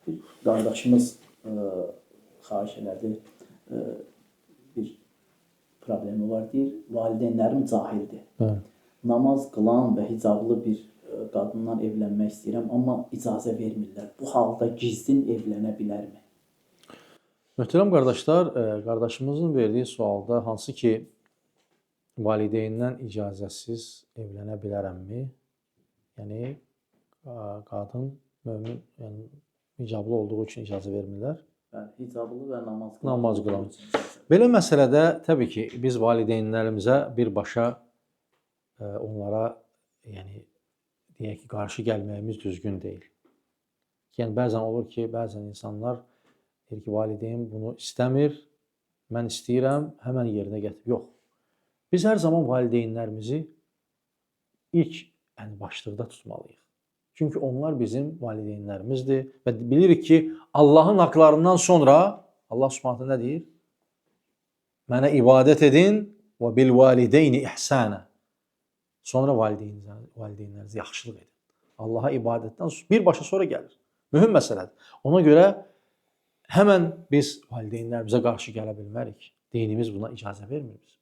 Bir qardaşımız xahiş elədi, bir problemi var deyir. Valideynlərim cahildir. Bəli. Namaz qılan və hicablı bir qadından evlənmək istəyirəm, amma icazə vermirlər. Bu halda gizlin evlənə bilərmi? Möhtərəm qardaşlar, qardaşımızın verdiyi sualda hansı ki valideyndən icazəsiz evlənə bilərəmmi? Yəni qadın mömin, yəni hicablı olduğu üçün icazə vermirlər. Bəli, hicablı və namaz qılan. Namaz olduğu qılan. üçün icazə. Belə məsələdə təbii ki, biz valideynlərimizə birbaşa onlara, yəni deyək ki, qarşı gəlməyimiz düzgün deyil. Yəni bəzən olur ki, bəzən insanlar deyir ki, valideyn bunu istəmir, mən istəyirəm, həmən yerinə gətir. Yox. Biz hər zaman valideynlərimizi ilk, yəni başlıqda tutmalıyıq. Çünki onlar bizim valideynlərimizdir və bilirik ki, Allahın haqlarından sonra Allah Subhanahu nə deyir? Mənə ibadət edin və bil valideyni ihsana. Sonra valideynlərinizə yaxşılıq edin. Allaha ibadətdən birbaşa sonra gəlir. Mühüm məsələdir. Ona görə həmən biz valideynlərimizə qarşı gələ bilmərik. Dinimiz buna icazə vermir bizə.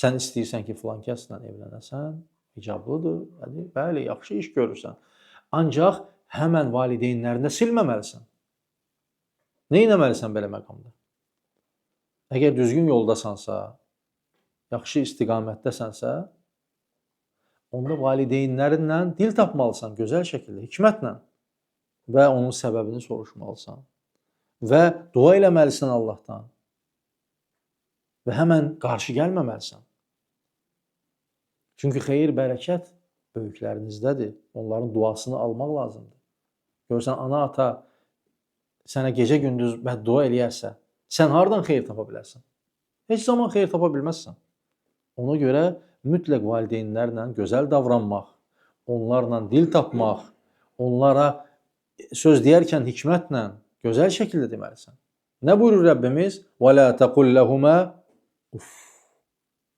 Sən istəyirsən ki, filan kəslə evlənəsən, hicablıdır, bəli, bəli, yaxşı iş görürsən. Ancaq həmən valideynlərini silməməlisən. Nə etməlisən belə məqamda? Əgər düzgün yoldasansa, yaxşı istiqamətdəsənsə, onda valideynlərinlə dil tapmalısan gözəl şəkildə, hikmətlə və onun səbəbini soruşmalısan və dua eləməlisən Allahdan və həmən qarşı gəlməməlisən. Çünki xeyir, bərəkət böyüklərinizdədir. Onların duasını almaq lazımdır. Görsən, ana-ata sənə gecə-gündüz bəddua eləyərsə, sən hardan xeyir tapa bilərsən? Heç zaman xeyir tapa bilməzsən. Ona görə mütləq valideynlərlə gözəl davranmaq, onlarla dil tapmaq, onlara söz deyərkən hikmətlə, gözəl şəkildə deməlisən. Nə buyurur Rəbbimiz? Və la taqul lehuma uf.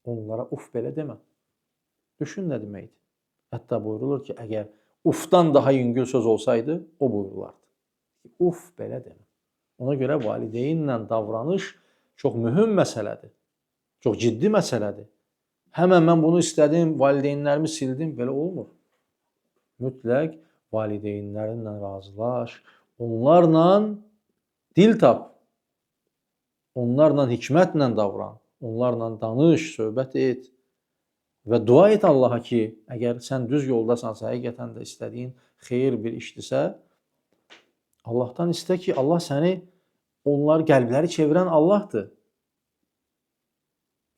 Onlara uf belə demə. Düşün nə deməkdir. Hətta buyurulur ki, əgər ufdan daha yüngül söz olsaydı, o buyurulardı. Uf belə demə. Ona görə valideynlə davranış çox mühüm məsələdir. Çox ciddi məsələdir. Həmən mən bunu istədim, valideynlərimi sildim, belə olmur. Mütləq valideynlərinlə razılaş, onlarla dil tap, onlarla hikmətlə davran, onlarla danış, söhbət et və dua et Allaha ki, əgər sən düz yoldasansa, həqiqətən də istədiyin xeyir bir işdirsə, Allahdan istə ki, Allah səni, onlar qəlbləri çevirən Allahdır.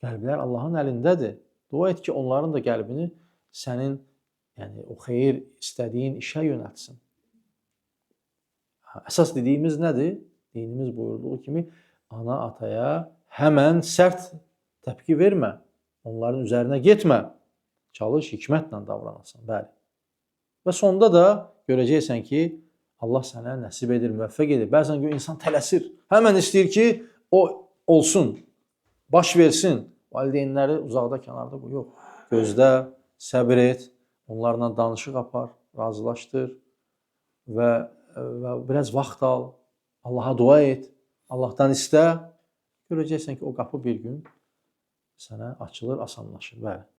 Qəlblər Allahın əlindədir. Dua et ki, onların da qəlbini sənin, yəni o xeyir istədiyin işə yönəltsin. Əsas dediyimiz nədir? Dinimiz buyurduğu kimi ana ataya həmən sərt təpki vermə. Onların üzərinə getmə. Çalış hikmətlə davranasan. Bəli. Və sonda da görəcəksən ki, Allah sənə nəsib edir, müvəffəq edir. Bəzən gör insan tələsir. Həmən istəyir ki, o olsun, baş versin. Valideynləri uzaqda, kənarda qoy. Yox. Gözlə, səbr et, onlarla danışıq apar, razılaşdır və biraz vaxt al. Allaha dua et, Allahdan istə. Görəcəksən ki, o qapı bir gün sənə açılır, asanlaşır. Bəli.